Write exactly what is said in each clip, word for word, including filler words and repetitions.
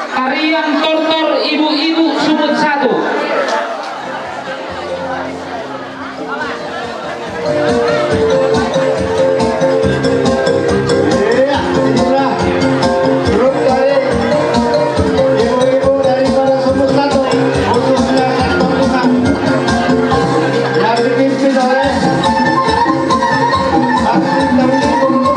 Tarian tortor ibu-ibu Sumut Satu. Iya, itulah grup dari ibu-ibu daripada Sumut Satu, khususnya Kecamatan Bunga. Yang dipimpin oleh Mas Terlibung.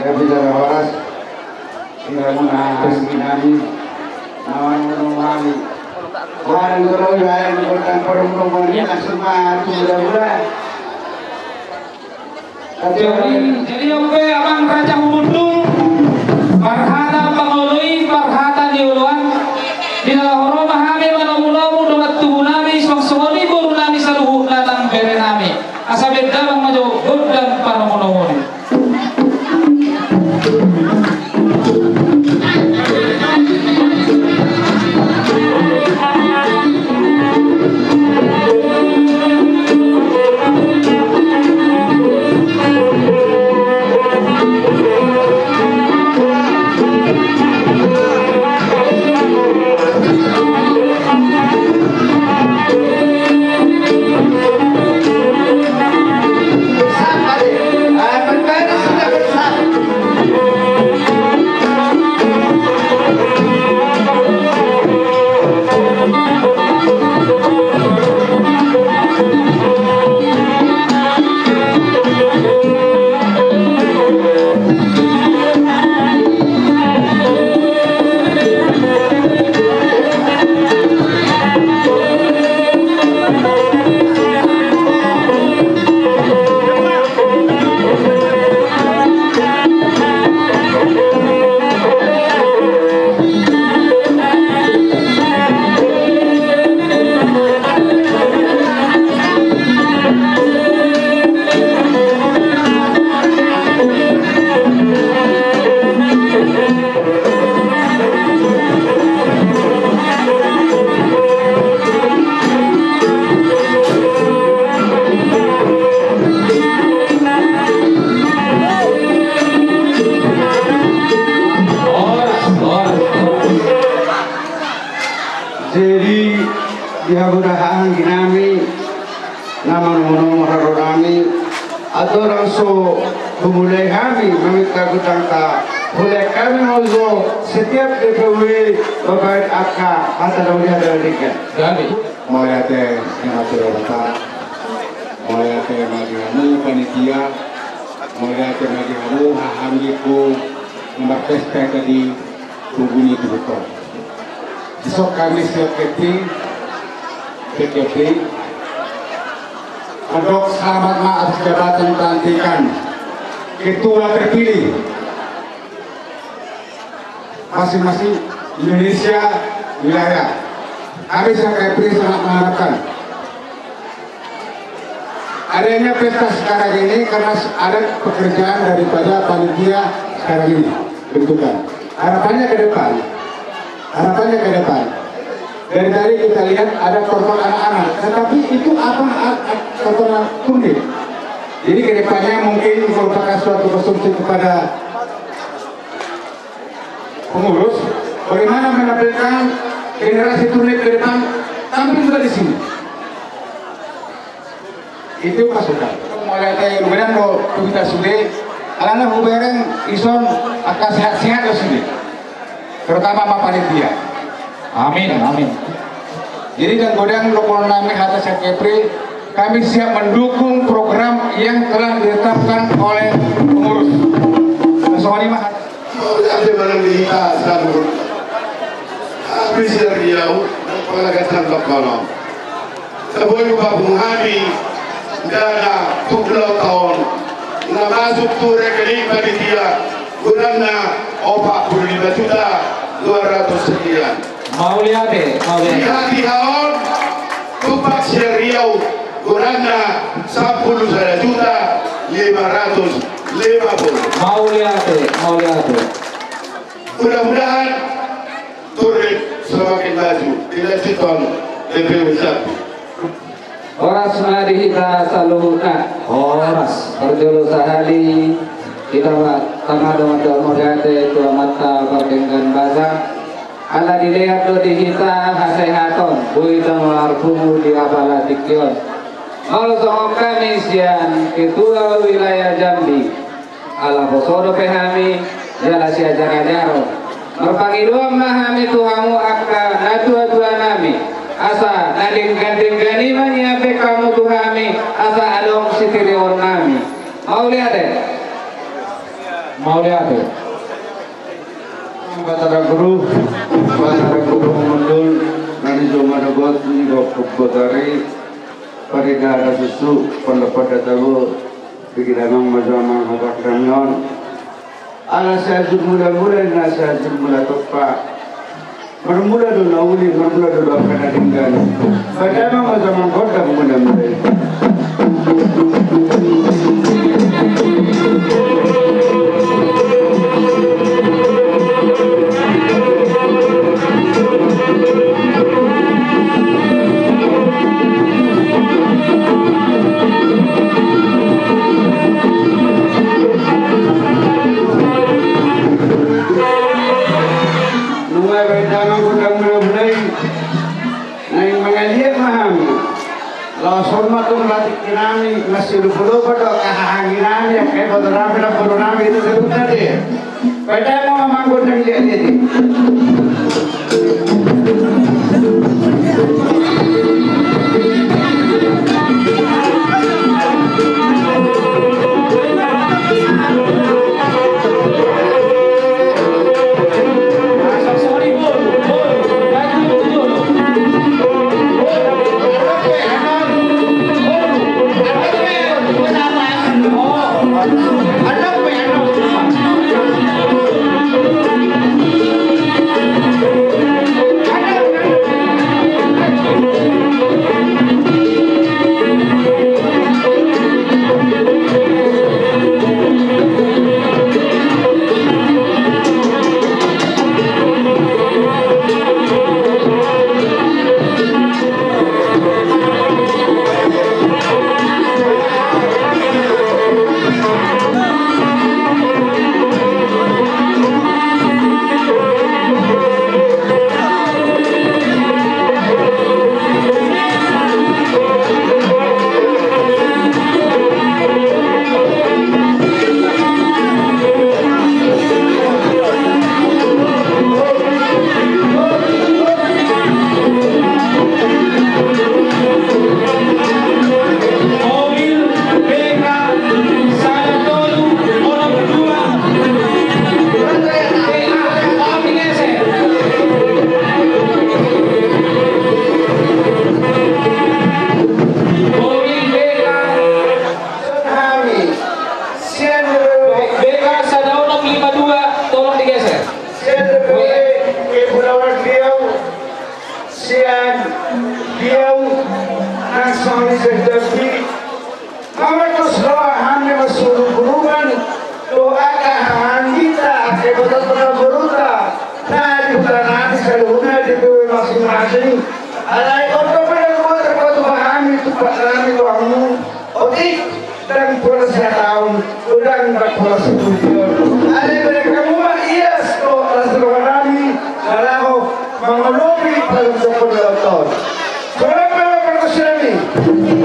Tapi jala horas, ira muna hasi nami, nawan muna mami. Wan goro ibaen gondang parmuna mami, langsung ma tu mula-mula. Jadi, jadi ope Amang Raja Humundung, parhata pangoloi, parhata ni oloan, di na laho ro ma hami manomu-nomu dongan tubu nami, songon i boru nami saluhutna nang bere nami. Asa baen damang ma jo gondang panomu-nomu i. Jadi, di hamu anggi nami, na manomu-nomu haroro nami, andorang so humulai hami maminta gondangta, huulahon hami ma jo setiap D P W i mambaen angka hata na uli, hata na denggan. Jadi. Mauliate ma di Tuhanta, mauliate ma di hamu panitia, mauliate ma di hamu haha anggiku na marpesta di tugu ni tugu on. Dison hami sian Kepri, P K P, mandok selamat ma atas jabatan pelantikan ketua terpilih masing-masing Indonesia wilayah. Kami sian Kepri sangat mengharapkan adanya pesta sekarang ini karena ada pekerjaan daripada panitia sekarang ini bentukan. Harapannya ke depan, harapannya ke depan. Dari tadi kita lihat ada tonton anak-anak, tetapi itu apa a-, a-, tontonan Turnip? Jadi ke depannya mungkin merupakan suatu konsumsi kepada pengurus, bagaimana menampilkan generasi Turnip ke depan tampil juga di sini. Itu masukan. Mauliate, lumayan do tu hita sude, alana hubereng dison angka sehat-sehat do sude. Terutama ma panitia. Amin, amin. Jadi dang godang dohonon nami hata sian Kepri, kami siap mendukung program yang telah ditetapkan oleh pengurus. Songon i ma. Mauliate ma nang di hita saluhut. Hami sian Riau, nang pangalagan sandok kono. Saboi hupapungu hami dana tu ulaonta on na masuk tu rekening panitia, godangna opat puluh lima juta dua ratus sekian. Mauliate, mauliate. Di hatiha on, tumpak sian Riau, godangna sampulu sada juta lima ratus lima puluh. Mauliate, mauliate. Mudah-mudahan Turnip semakin maju, dilanjutkan lebih besar. Horas ma di hita saluhutna. Horas. Parjolo sahali hita ma tama dongan-dongan mauliate tu Amanta pardenggan basa. Ala dilehon do di hita hasehaton, boi hita marpungu di apala tingki on. Molo songon hami sian Ketua Wilayah Jambi, ala poso dope hami jala siajar-ajaron. Marpangidoan ma hami tu hamu angka natua-tua nami, asa na denggan-denggan i ma niampe hamu tu hami, asa adong sitirion nami. Mauliate. Mauliate. Batara guru, batara guru mundul, nani joma dogot ni gok botari, parida ada susu, pondok pada tabu, bikin amang majo amang habak damion. Ala siajur mula-mula, na siajur mula topa. Marmula do na uli, marmula do dohot na denggan. Pada ma ma zaman kota mula-mula. Nunga baen damang gondang mula-mula i. Naeng mangaliat ma hami. Laos on ma tong ratik nami, masilupa-lupa do angka haha nami, angka iboto nami, namboru nami, itu sebutna de. Baen damang ma gondang liat-liat i. Mobil B K sada tolu onom dua. Mobil B K. Hami. Sian B K sada onom lima dua, tolong digeser. Sian B K Kepulauan Riau. Sian Riau nang songon i sian Jambi. Mamatos roha hami masiurung-urungan tu angka haha anggita, angka iboto, angka namborunta na di huta nami saluhutna di B W masing-masing. Alai on do mada tu bota, bota hami tumpak nami tu hamu. Otik. Ndang pola sataon, ndang, ndang pola sabulan. Alai bereng hamu ma ias dohot las ni roha nami na laho mangolopi paling sempurna on. Songon i ma pargonsi nami.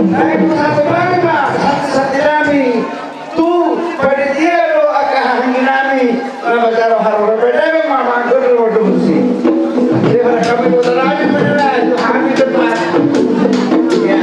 Naeng husatongkon ma santi-santi nami tu panitia dohot angka haha anggi nami. Nama jaro haroro pedang mamanggur lo dosi. Dia pada kami putar lagi, putar lagi, kami cepat. Ya.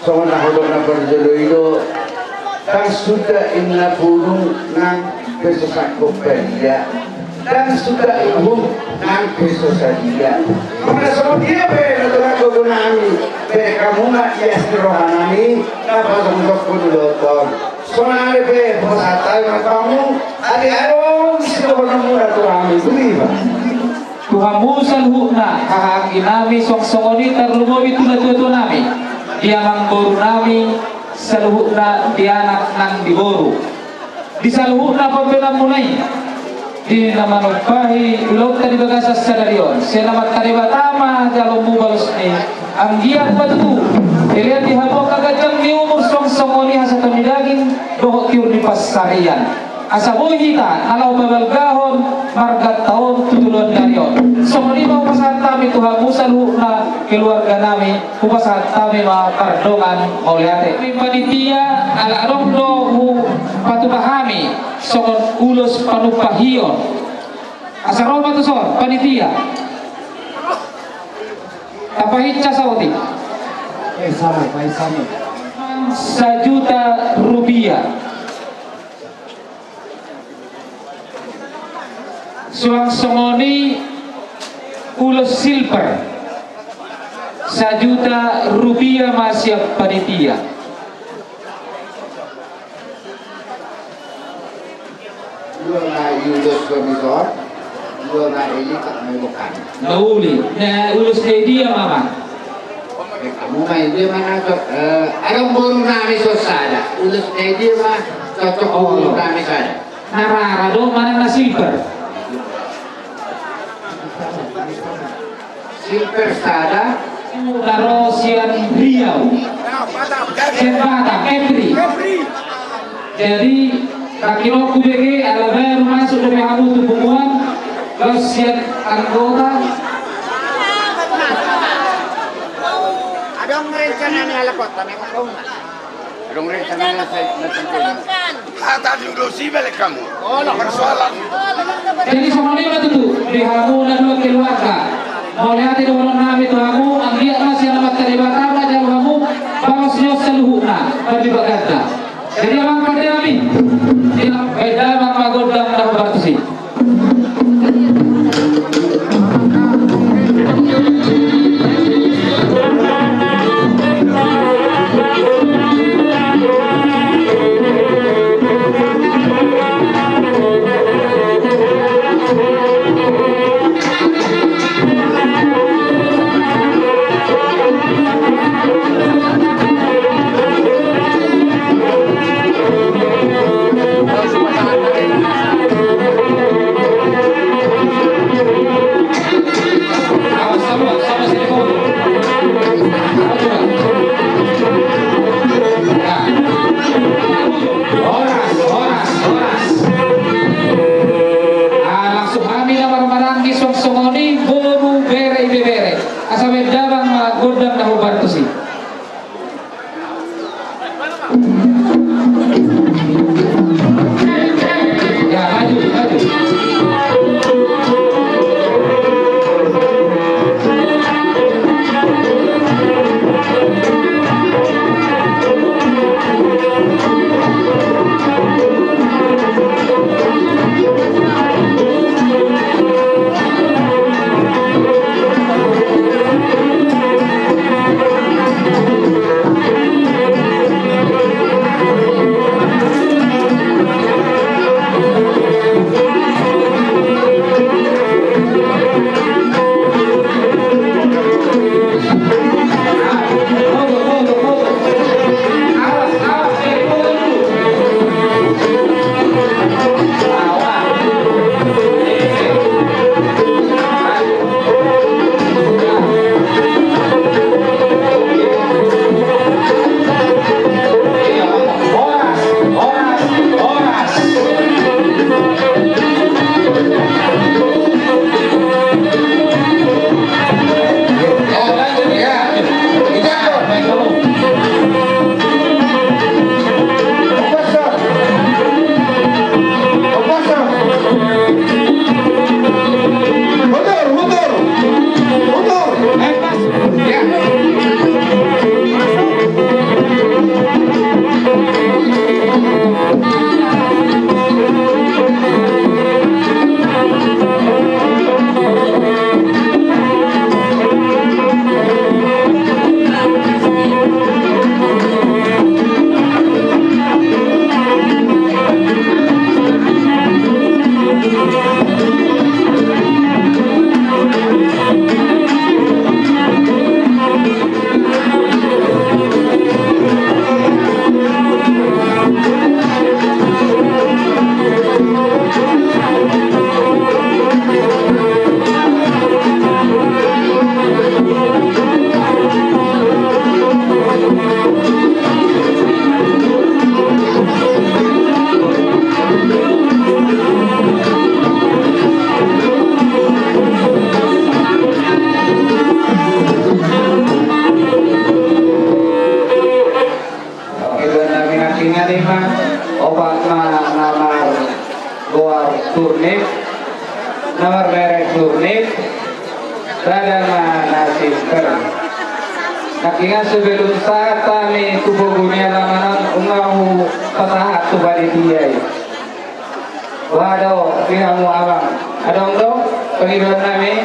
Songon na hudok na parjolo i do, ndang suda inna pungu nang pe so sangkop badia, ndang suda uhum nang pe so sadia. Molo songon dia pe na tonga gogo nami, pe hamu ma ias ni roha nami, na pasongkop pun doton. Sonari pe pasahat hami ma tu hamu, ate adong sidohononmuna tu hami, tu iba. Tu hamu saluhutna hahaanggi nami, suang songon i tarlumobi tu natuatua nami, di amangboru nami, saluhutna di anak nang di boru, di saluhutna pambahenanmuna i, di na manumpahi ulaonta di bagasan sadari on, sai Amanta Debata ma jaloonmu balos ni anggiat ma tutu dilean di hamu angka ganjang ni umur suang songon i hasahatan ni daging dohot tiur ni pansarian. Asa boi hita na laho pabalgahon marganta on tu joloan ni ari on. Songon i ma hupasahat hami tu hamu saluhutna keluarga nami, hupasahat hami ma pardongan mauliate. Panitia, ala adong do hupatupa hami songon ulos panumpahion. Asa ro ma tuson panitia. Tapahinsa saotik. Eh, sama, baik sama. Sajuta rupiah. Suang songon i ulos silver. Sajuta rupiah ma sian panitia. Dua na i ulos komisor, dua na i lipat mai bokan. Na uli, na ulos na i dia ma, Amang? Eh, hamu ma i dia ma na so, eh, adong boru nami so sada. Ulos na i dia ma cocok boru nami sada. Na rara do manang na silver? Silver sada. Na ro sian Riau. Sian Batam, Kepri. Jadi, na hudok hubege ala baru masuk Hamu tu punguan, laos sian anggota. Adong rencana ni halak kota memang. Adong rencana na sai na penting. Hata diurusi balik kamu. Persoalan. Jadi songon i ma tutu di hamu na dua keluarga. Mauliate dohonon nami tu hamu, anggiat ma sian Amanta Debata manjalo hamu bagas ni on saluhutna, pardibaganda. Jadi amang pande nami, baen damang ma gondang na hombar tusi. Horas, horas, horas. Ah, langsung hami na marhahamaranggi songon i, boru, bere, ibebere. Asa baen damang ma gondang na hombar tusi. Ya, maju, maju. Oke, dan nami nangkiningan i ma, opat ma na margoar Turnip, na marmerek Turnip, sada ma na silver. Nangkiningan, sebelum sahat hami tu pogu ni alaman on, nunga hupasahat tu panitia i. Boha do di hamu amang? Adong do pangidoan nami?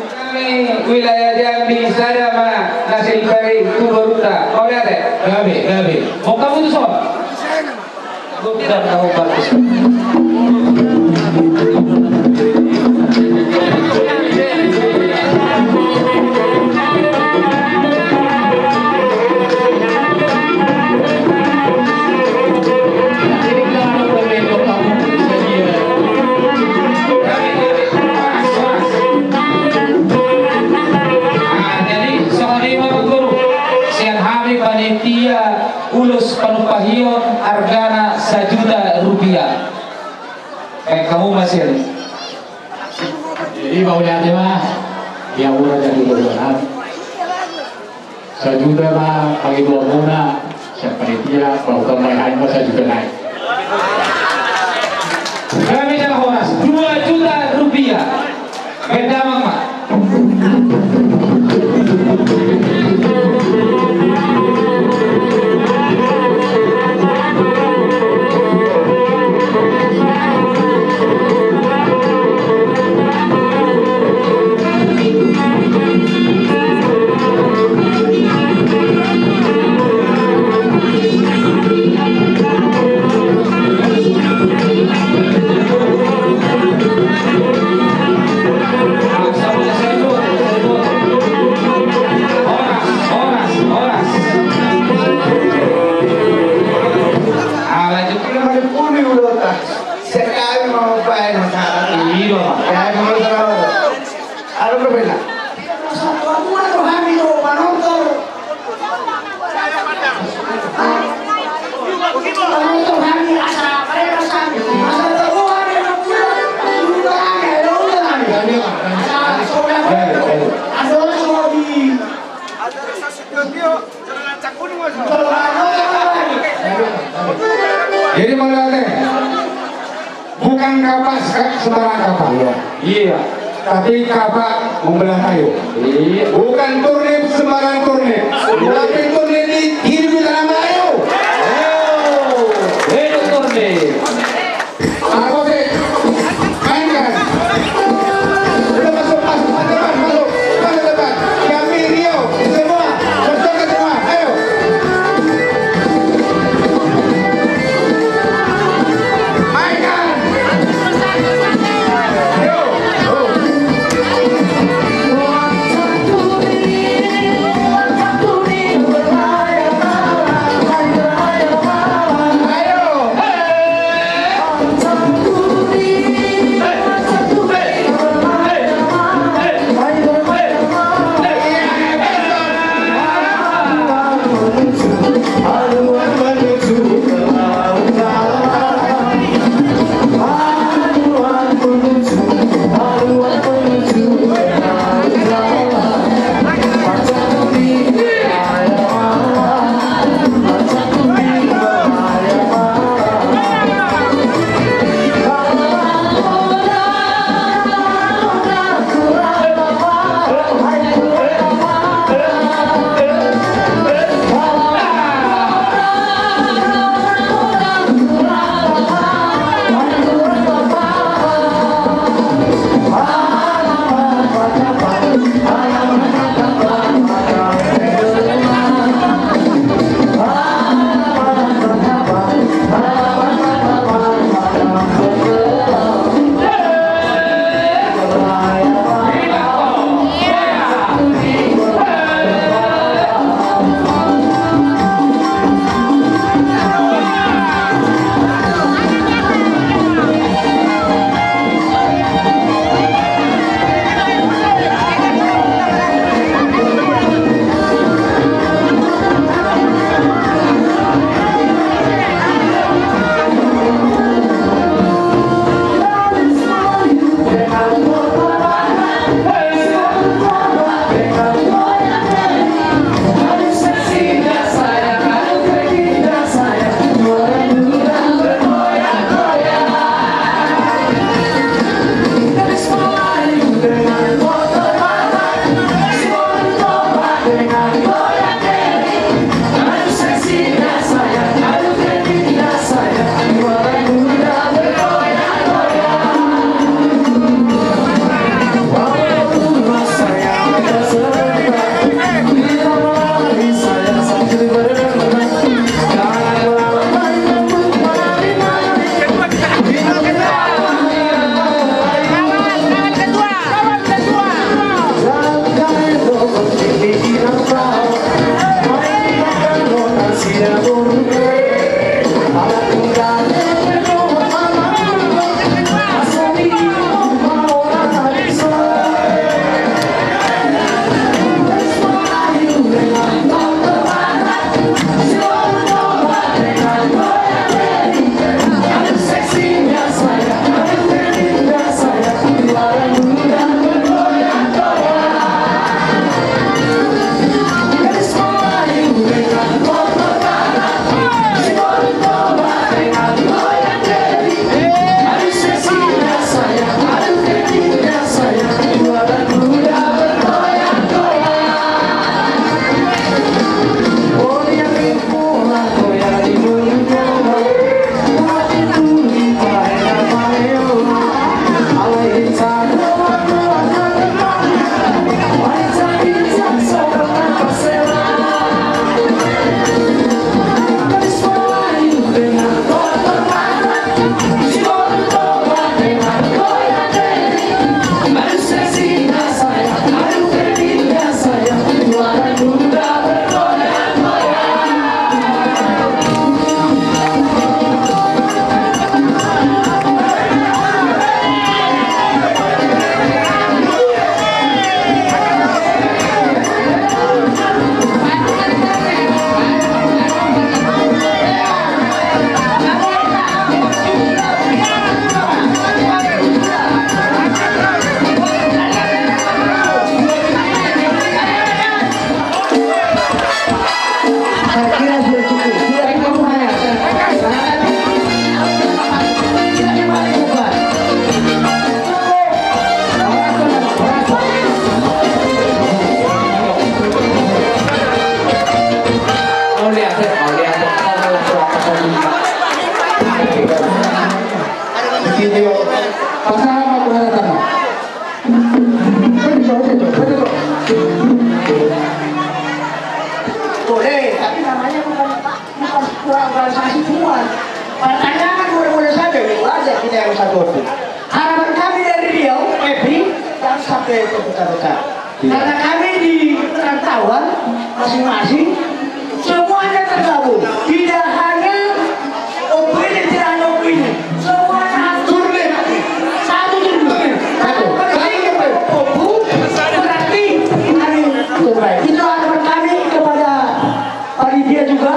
Nami wilayah Jambi, sada ma na silver i tu borunta. Mauliate. Gabe, gabe. Mauliate tu son. Gondang na hombar tusi. Jadi songon i ma, amang guru, sian hami panitia ulos panumpahion, argana sajuta rupiah. Baen hamu Jadi mauliate ma. Ia mura jadi dua juta. Sajuta ma panghibuanmuna. Sian panitia, pahuton ma i, hain ma sajuta nai. Kami jala horas, dua juta rupiah. Baen damang ma. Ala jepina mari puni ulota. Sekali mau baen masalah. Iya, Pak. Ya, kalau salah. Ada berbeda. Satu bulan tuh hari tuh, manortor. Manortor hari, asa, asa, asa, Jadi mauliate, bukan kapak se-, sembarang kapak. Iya. Iya. Tapi kapak membelah kayu. Iya. Bukan turnip sembarang turnip. Tapi turnip di, hidup di tanah Melayu. Ayo. Hidup turnip. Apa sih? Mainkan. Udah masuk, masuk, masuk depan, masuk, masuk depan. Kami Rio, semua, berjoget semua, ayo. Mainkan. Ayo. Oh. Pertanyaan mula-mula saja, itu aja kita yang satu waktu. Harapan kami dari Riau, Epi, jangan sampai terpecah-pecah. Iya. Karena kami di perantauan masing-masing, semuanya tergabung. Tidak hanya Ompu ini, tidak hanya Ompu ini. Semuanya harus turun. Satu turun. Satu. Satu turun. Ompu, berarti kami turun. Itu harapan kami kepada panitia juga.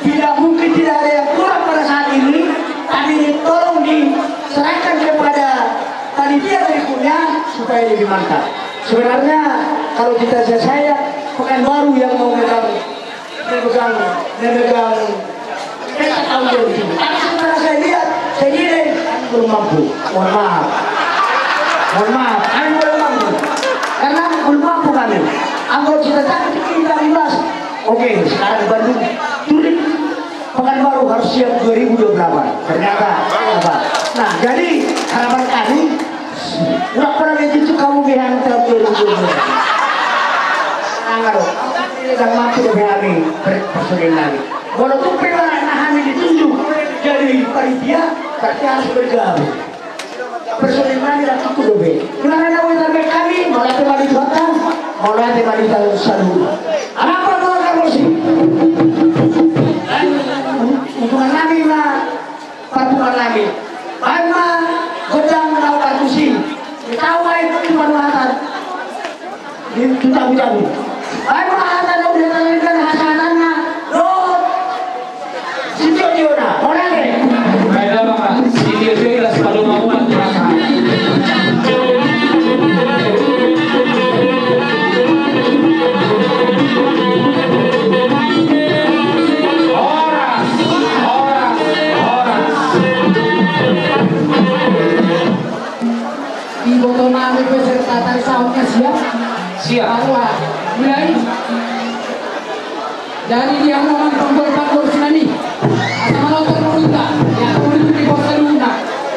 Tidak mungkin tidak ada yang kurang pada saat ini. Tapi tolong diserahkan kepada panitia berikutnya supaya lebih mantap. Sebenarnya kalau kita saya Pekanbaru yang mau megang, megang, megang peta tahun dua ribu. Tapi setelah saya lihat, saya nilai belum mampu. Mohon maaf. Mohon maaf, kami belum mampu. Karena belum mampu kami. Anggo kita tak kita lima belas. Oke, sekarang Bandung, Turin, Pekanbaru harus siap dua ribu dua puluh delapan. Ternyata apa? Nah, jadi harapan kami, nggak pernah begitu kamu bilang tahun dua ribu dua puluh delapan. Anggar, tidak mampu dope hami, per-, personil nami. Walaupun pernah hami ditunjuk jadi panitia, tapi harus bergabung. Personil nami ra cukup dope. Di mana na udah kami, mauliate ma di Tuhan, mauliate ma di Tuhan saluhutna. Apa mau kamu sih? Untungan nami ma, patungan nami. Baen ma godang na partusi. Kita wae tu panuhatan. Di tu tabu-tabu. Baen ma hata na udah tangan hasahatanna. Dohot sitio-tiona. Ora le. Baen ma sitio-tio las padomu. Horas, horas, horas. Diboto nami peserta tari sahutna siap. Siap. Mulai. Jadi dia mau main panggul-panggul sinami. Asa manotor murita. Ya, murita di bawah saluhutna.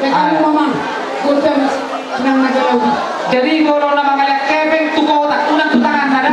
Kami mau mang. Kota senang aja laut. Jadi kalau nama kalian kepeng tu kota, unang tu tangan ada.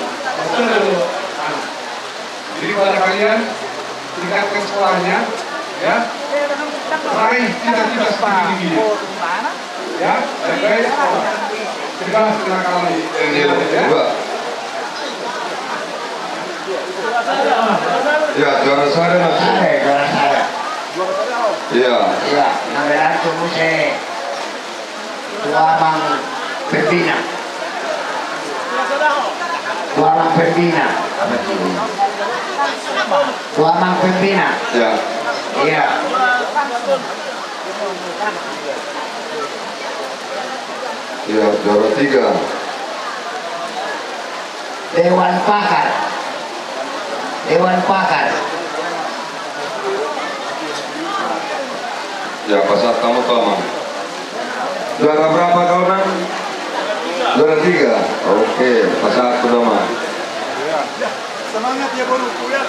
Jadi pada kalian tingkatkan sekolahnya, ya. Raih cita-cita setinggi-tingginya. Ya, baik-baik. Cegah kenakalan. Iya, ya. Dua. Ya, juara sada, Mas. Sada, juara sada. Iya. Iya, na berarti muse. Tua Amang Pembina. Tua Amang Pembina. Apa sih? Tua Amang Pembina. Ya. Iya. Ya, juara tiga. Dewan Pakar. Dewan Pakar. Ya, pasahat hamu tu Amang. Juara berapa kau, Nang? Juara tiga. Oke, pasahat tu Amang. Semangat ya, Boru, ya.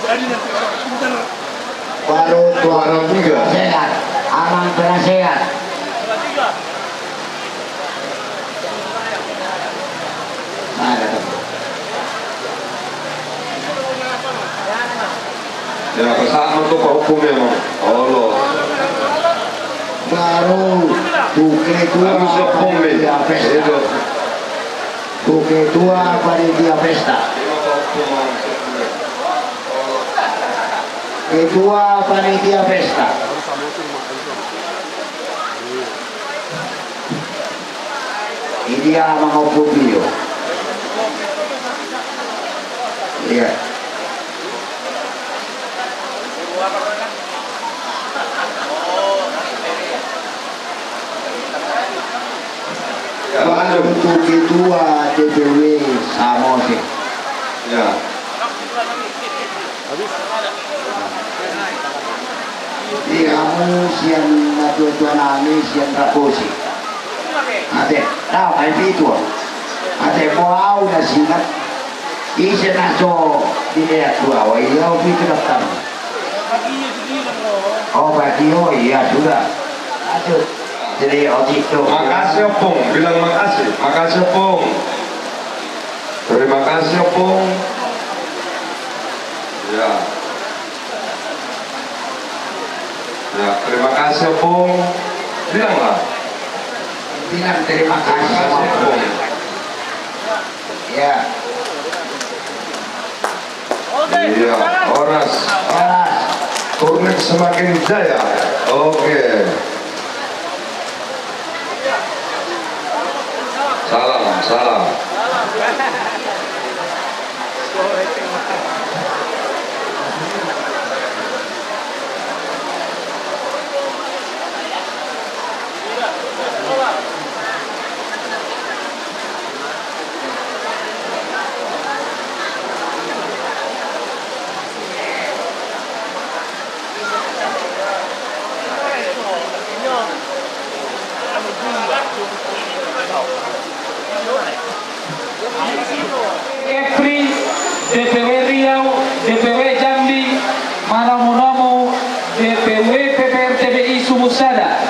Jadi nanti orang pintar. Baru Tuan Penasehat, Amang Penasehat. Mana tu? Ya, pasahat ma tu pahompum ya, Amang. Olo. Baru tu ketua panitia pesta. Tu ketua panitia pesta. Ketua panitia pesta. Ini dia Amang Ompung Pio. Iya. Ya, lanjut. Untuk ketua D P W Samosir. Ya. Di hamu sian natua-tua nami sian Raposi. Ate, tau, ai pitu. Ate, bo au na singat. Ise na so dilean tu au, ai au pitu daftar. Oh, bagi, oh iya, sudah. Lanjut. Jadi, oh, itu. Makasih, Ompung. Bilang makasih. Makasih, Ompung. Terima kasih, Ompung. Ya. Ya, terima kasih, Ompung. Bilanglah. Bilang terima kasih, Ompung. Ya. Iya, horas. Horas. Kurnik semakin jaya. Oke. Salam, salam. Kepri, D P W Riau, D P W Jambi, manomu-nomu, D P W P P R T B I Sumusada.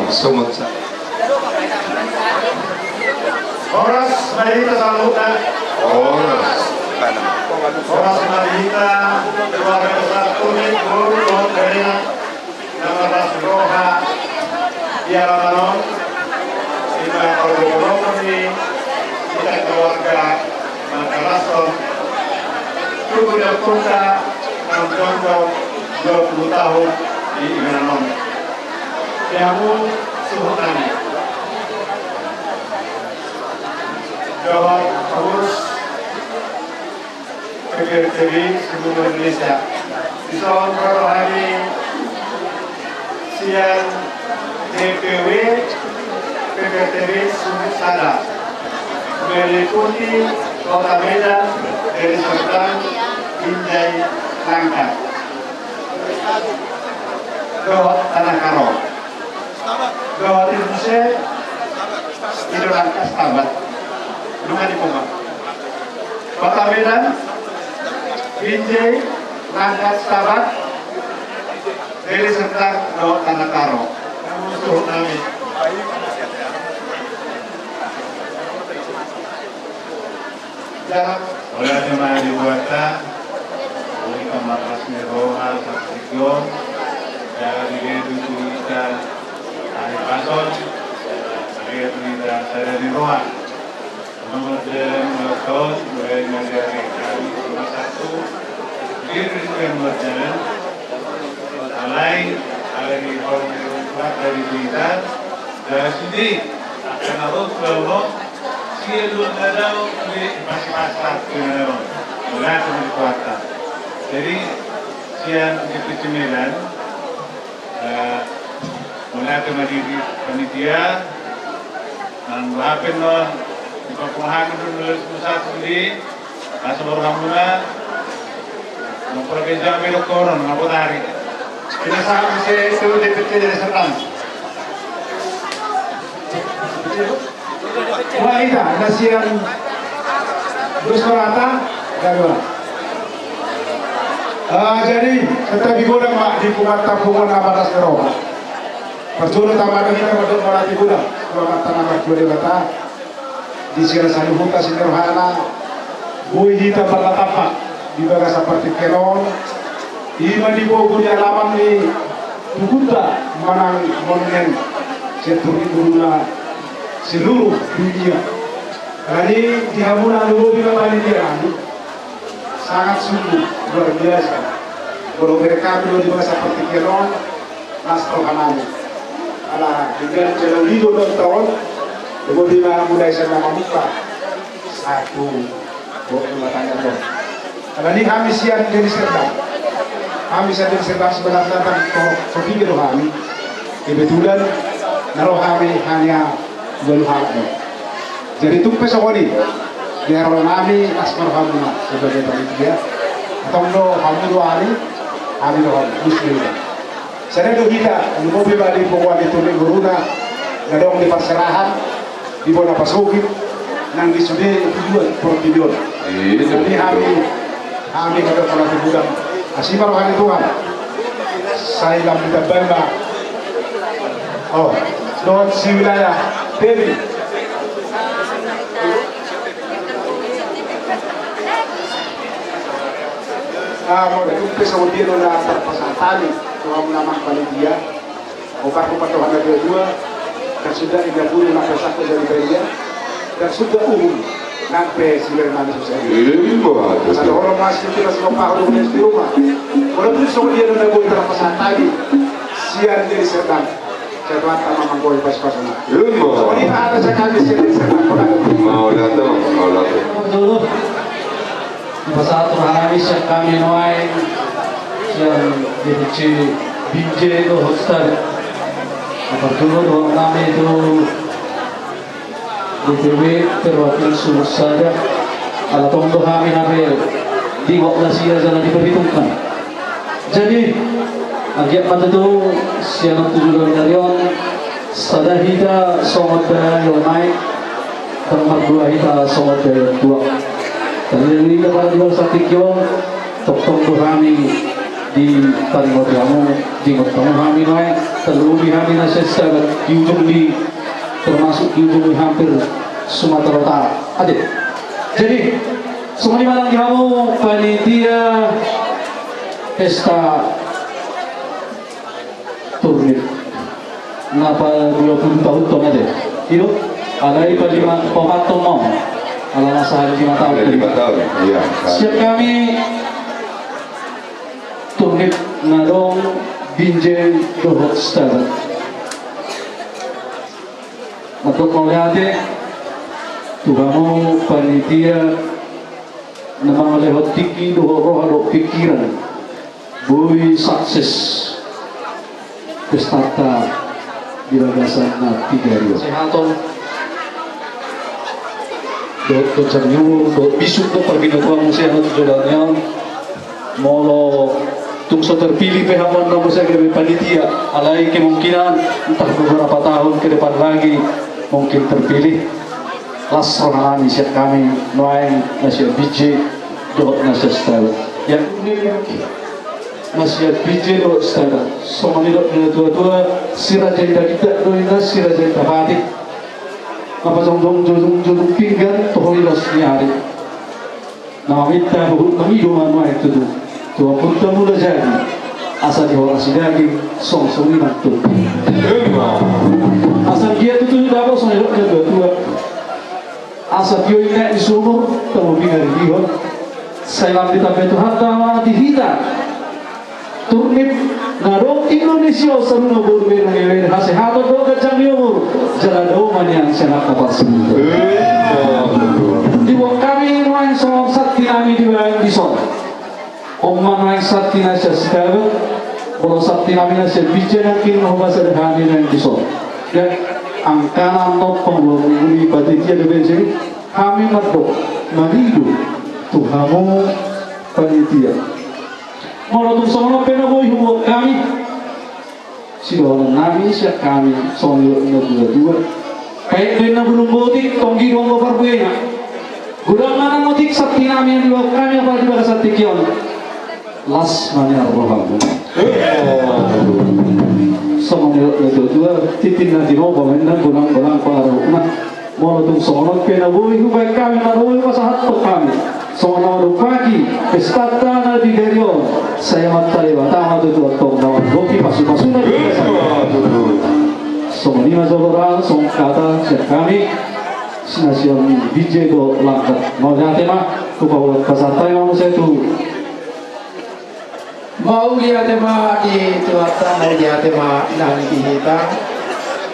Songon sa. Horas ma di hita saluhutna. Horas. Horas ma di hita keluarga besar Tumit, boru dohot berena na marlas ni roha di alaman on. Ima parboru-boru ni hita keluarga mangalashon tubu ni ompunta na jongjong dua pulu tahun di inganan on. Di hamu suhut nami dohot pengurus P P R T B seluruh Indonesia. Dison ro hami sian D P W P P R T B Sumut Sada, meliputi Kota Medan, Deli Serdang, Binjai, Langkat dohot Tanah Karo. Dohot i muse, i do Langkat, Setabat. Nunga dipungu. Kota Medan, Binjai, Langkat, Setabat, Deli Serdang dohot Tanah Karo. Hamu suhut nami. Jala. Olo, ate ma di huta, uli ka marlas ni roha, saksi on, jala di gedu tu hita, ari pason, jala di gedu hita, sada ni roha. Nomor jalan melakukan, mulai dari hari Kamis, Jumat, Sabtu, di Kristen berjalan, alai, alai di hormat dari hita, jala sude, akan harus kalau, sian luar dadao, di pasi-pasi, di mana, mulai dari kuartal. Jadi, sian di Pecimelan, eh, mulai dari panitia, nang hape non, di papungahan dulu, nusa sendiri, Asa baru hamuna. Nomor beja melo koron, ngapa tari? Kita sama saya itu D P C dari Serdang. Wah, ita, na sian Gus Marata, gaduan. Ah, jadi, tetap di godang, Pak, di punguan, punguan na marlas ni roha. Parjolo tama do hita mandok mauliate godang tu Amanta na martua Debata. Di sian saluhutna sian rohana, boi hita marnatampak di bagasan partingkian on, ima di pogu ni alaman ni tubuta manang monumen sian turpuk ngoluna seluruh dunia. Jadi di hamuna na lobi ma panitia nami, sangat sungguh luar biasa. Molo bereng hami do di bagasan partingkian on, las rohanami. Ala dengan jala ulido do taon, kemudian mulai sian na mamungka satu, dua, lima tanda on. Ala ni hami sian Deli Serdang. Hami sian Deli Serdang sebenarna tang so, so piga do hami. Kebetulan na ro hami hanya ualu halak do. Jadi tung pe songon i, di haroro nami, las ma rohamuna sebagai panitia. Antong do hamu do hami, hami do hamu, muslim. Sada do hita, lumobi ma di punguan ni turpuk ngoluna, na adong di parserahan, di bona pasogit, nang di sude tujuan portibi on. Iya, jadi hami, betul. Hami mandok mauliate godang. Asi ma roha ni Tuhan. Sai lam ditambai ma. Oh, dohot si wilayah Deli. Ah, molo tung pe songon dia do na tarpasahat hami tu hamu na manang panitia. Opat rupa Tuhan na dua-dua, dan sudah indah bulu nang pe sahko jadi badia, dan sudah uhum nang pe siler manis susah. Ima tutu. Sada holo masih kita semua paham di rumah. Walaupun sama dia nang boi terpaksa tadi, sian Deli Serdang. Saya tuan tak mamang boi pas-pas. Ima. Soalnya ada sekali sian Deli Serdang. Mauliate, mauliate. Dulu. Pasahat roha nami sian hami nuaeng sian D P C Binjai dohot Setabat. Parjolo dohot nami tu D P W perwakilan Sumut Sada. Ala tong do hami hape di waktu na sia jala diperhitungkan. Jadi, anggiat ma tutu sian on tu joloan ni ari on, sada hita songon daion aek, dan mardua hita songon daion tuak. Tadi dari hita pada dua satu kion, tongtong do hami Di paringot hamu, diingot hamu hami nuaeng, terlebih hami na sian Sabat di ujung ni, termasuk di ujung ni hampir Sumatera Utara. Ate. Jadi, songon i ma nang di hamu panitia pesta turnip. Na padua pulu taon tong ate. I do, alai palima, paopat tong ma. Ala na sahali lima taon. Lima taon, iya. Sian hami turnip na adong binje dohot setabat. Mandok mauliate tu hamu panitia na mangalehon tingki dohot roha dohot pikiran. Boi sukses pestanta di bagasan na piga ari on. Sehaton dohot gonjang ni umur dohot bisuk dohot parbinotoan muse hamu tu joloan on. Molo tung so terpilih pe hamu on na muse gabe panitia, alai kemungkinan entah beberapa tahun ke depan lagi mungkin terpilih. Las roha nami sian hami nuaeng na sian binje dohot na sian setabat. Ia na sian binje dohot setabat, songon nidok ni natuatua, si raja inda ginjang do inna si raja inda pati. Apa jongjong jojung jojung pinggan toho ilos ni ari. Na maminta huhut mangido ma nuaeng tutu tu Ompunta Mulajadi, asa dihorasi daging songon songon i nang tutu. Asa dia tutu dapot songon nidok ni natuatua. Asa tio i naek ni sumur, tabo pinarihon. Sai lam ditambai Tuhanta ma di hita turnip na adong Indonesia on saluhutna, boru, bere, nang ibebere, hasehaton dohot ganjang ni umur, jala dao ma nian sian angka parsaoran. Diboan hami nuaeng songon santi nami dibaen dison. On ma nuaeng santi na sian setabat, molo santi nami na sian binje nangkin na hupasada hami nuaeng dison. Ia angka na annon panggual ni panitia dope jadi hami mandok mangido tu hamu panitia. Molo tung songon on pe na boi huboan hami, sidohonon nami sian hami songon nidok ni natuatua. Paet do inna bulung botik, tonggi do anggo parbuena. Godang ma nang otik santi nami na dibaen hami apala di bagasan tingki on. Las ma nian rohamu. Songon nidok ni natuatua, tintin na tinopa ma inna, golang-golang pangarahutna. Molo tung songon on pe na boi hubaen hami, na boi pasahathon hami songon na mandumpaki pestanta na di ari on, sai Amanta Debata ma tutu antong na manggohi pasupasuna. Songon i ma jolo ra songon hata sian hami na sian binje dohot langkat. Mauliate ma. Hupasahat hami ma muse tu Mauliate ma di Tuhanta, mauliate ma nang di hita.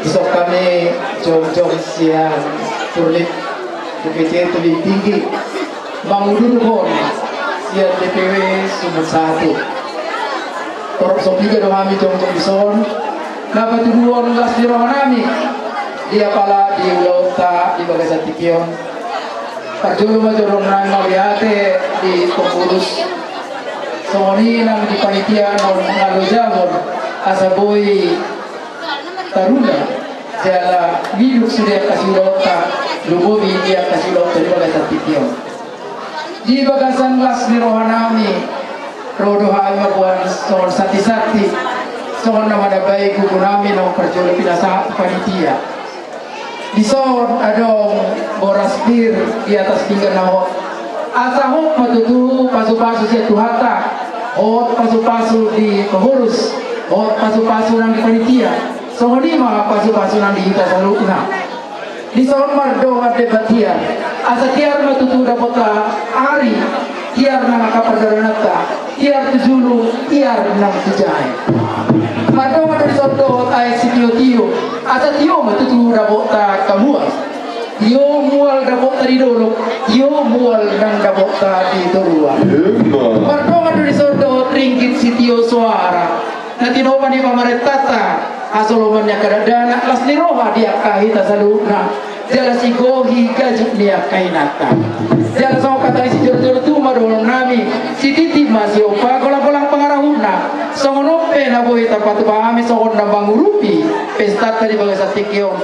Dison hami jongjong sian Turnip, D P C Tebing Tinggi, manguduruhon sian D P W Sumut Satu. Torop so piga do hami jongjong dison, na patuduhon las ni roha nami di apala di ulaonta di bagasan tingki on. Parjolo ma jolo nang mauliate di pengurus, songon i nang di panitia na mangalojaon asa boi tarula jala miduk sude angka siulaonta, lumobi di angka siulaonta di bagasan tingki on. Di bagasan las ni roha nami, ro do hami mamboan songon santisanti, songon na manambai gogo nami na parjolo pinasahat panitia. Dison adong boras pir di atas pinggan na hot. Asa hot ma tutu pasupasu sian Tuhanta, hot pasupasu di pengurus, hot pasupasu nang di panitia, songon i ma pasupasu nang di hita saluhutna. Dison mardongan demban tiar, asa tiar ma tutu dapotta ari, tiar nang angka pardalananta, tiar tu julu, tiar nang tu jae. Mardongan do dison dohot aek sitiotio, asa tio ma tutu dapotta angka mual. Tio mual dapotta di dolok, tio mual nang dapotta di toruan. Mardongan do dison dohot ringgit sitio soara, na tinopa ni pamarentanta, hasoloman ni angka dakdanak, las ni roha di angka hita saluhutna, jala sigohi gajuk ni angka inanta. Jala songon hata ni sijolojolo tubu ma dohonon nami, sititi ma siompa, golang-golang pangarahutna. Songon on pe na boi tarpatupa hami songon na mangurupi pestanta di bagasan tingki on.